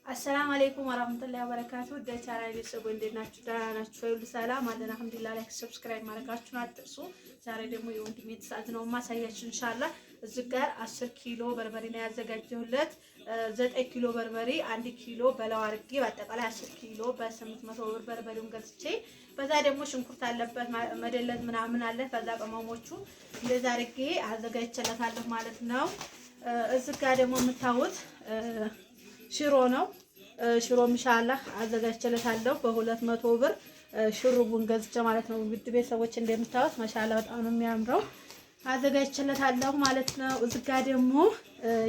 السلام عليكم ورحمة الله وبركاته። ደቻራ ቤተሰቦች እንዴት ናችሁ? ደህና ናችሁ? ሁሉ ሰላም አለን አልሐምዱሊላህ። Like subscribe ማድረጋችሁን አትርሱ። ዛሬ ደግሞ የወንድሜ ትዕዛዝ ነው ማሳያችሁ ኢንሻአላህ። እዚህ ጋር 10 ኪሎ በርበሬ ነው ያዘጋጀሁለት። 9 ኪሎ በርበሬ፣ 1 ኪሎ በለው አድርጌ በአጠቃላይ 10 ኪሎ በ800 ብር በርበሬውን ገዝቼ፣ በዛ ደግሞ ሽንኩርት አለበት፣ መደለት ምናምን አለ። ከዛ ቅመሞቹ እንደዛ አድርጌ አዘጋጅቼለታለሁ ማለት ነው። እዚህ ጋር ደግሞ የምታዩት ሽሮ ነው። ሽሮ ኢንሻአላህ አዘጋጅቼለታለሁ በ200 ብር ሽሩቡን ገዝቼ ማለት ነው። ውድ ቤተሰቦች እንደምታዩት ማሻአላህ በጣም ነው የሚያምረው። አዘጋጅቼለታለሁ ማለት ነው። እዚህ ጋር ደግሞ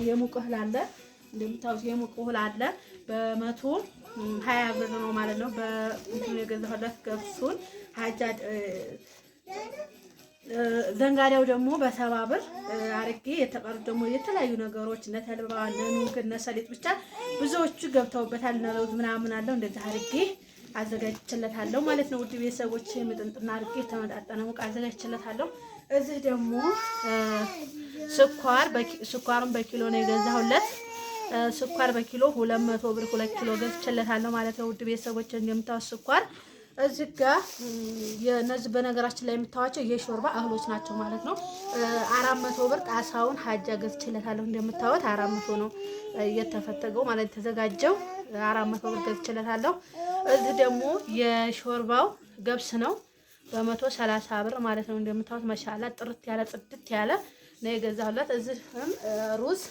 የሙቅ እህል አለ። እንደምታዩት የሙቅ እህል አለ፣ በ120 ብር ነው ማለት ነው። በእንትኑ የገዛሁለት ገብሱን ሀጃ ዘንጋዳው ደግሞ በ70 ብር አርጌ፣ የተቀሩት ደግሞ የተለያዩ ነገሮች እነ ተልባ፣ እነ ኑግ፣ እነ ሰሊጥ ብቻ ብዙዎቹ ገብተውበታል። እነ ለውዝ ምናምን አለው። እንደዚህ አርጌ አዘጋጅቼለታለሁ ማለት ነው። ውድ ቤተሰቦች ምጥንጥና አርጌ የተመጣጠነ ሙቅ አዘጋጅቼለታለሁ። እዚህ ደግሞ ስኳር፣ ስኳሩን በኪሎ ነው የገዛሁለት። ስኳር በኪሎ 200 ብር 2 ኪሎ ገዝቼለታለሁ ማለት ነው። ውድ ቤተሰቦች እንደምታዩት ስኳር እዚህ ጋ የነዚህ በነገራችን ላይ የምታዋቸው የሾርባ እህሎች ናቸው ማለት ነው። 400 ብር ጣሳውን ሀጃ ገዝቼለታለሁ። እንደምታዩት 400 ነው የተፈተገው ማለት የተዘጋጀው፣ 400 ብር ገዝቼለታለሁ። እዚህ ደግሞ የሾርባው ገብስ ነው በ130 ብር ማለት ነው። እንደምታዩት መሻላ ጥርት ያለ ጽድት ያለ ነው የገዛሁለት። እዚህም ሩዝ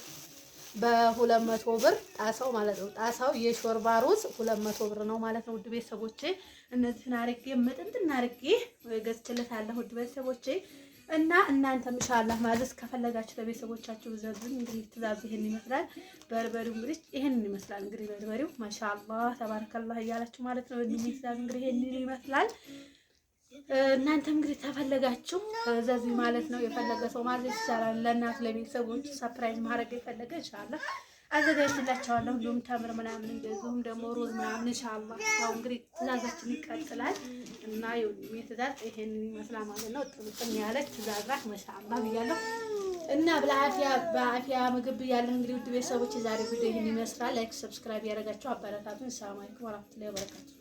በ200 ብር ጣሳው ማለት ነው። ጣሳው የሾርባ ሩዝ 200 ብር ነው ማለት ነው። ውድ ቤተሰቦቼ እነዚህን አርጌ ምጥንጥና አርጌ ገዝቼለታለሁ። ውድ ቤተሰቦቼ እና እናንተም ኢንሻአላህ ማዘዝ ከፈለጋችሁ ለቤተሰቦቻችሁ ዘዙኝ። እንግዲህ ትእዛዙ ይሄን ይመስላል። በርበሬው እንግዲህ ይሄን ይመስላል። እንግዲህ በርበሬው ማሻአላህ ተባረከላህ እያላችሁ ማለት ነው። ትእዛዝ እንግዲህ ይሄን ይመስላል። እናንተም እንግዲህ ተፈለጋችሁ እዘዙኝ ማለት ነው። የፈለገ ሰው ማዘዝ ይቻላል። ለእናቱ ለቤተሰቦች surprise ማድረግ የፈለገ ኢንሻአላህ አዘጋጅላቸዋለሁ። እንዲሁም ተምር ምናምን እንደዚሁም ደግሞ ሩዝ ምናምን ኢንሻአላህ። ያው እንግዲህ ትእዛዛችን ይቀጥላል እና የወንድሜ ትእዛዝ ይሄንን ይመስላል ማለት ነው። ጥምጥም ያለች ትእዛዝ ናት። ማሻአላህ ብያለሁ እና بالعافية በአፊያ ምግብ ብያለሁ። እንግዲህ ውድ ቤተሰቦች የዛሬ ቪዲዮ ይሄን ይመስላል። Like subscribe ያደረጋችሁ አበረታቱን። ሰላም አለይኩም ወራህመቱላሂ ወበረካቱ።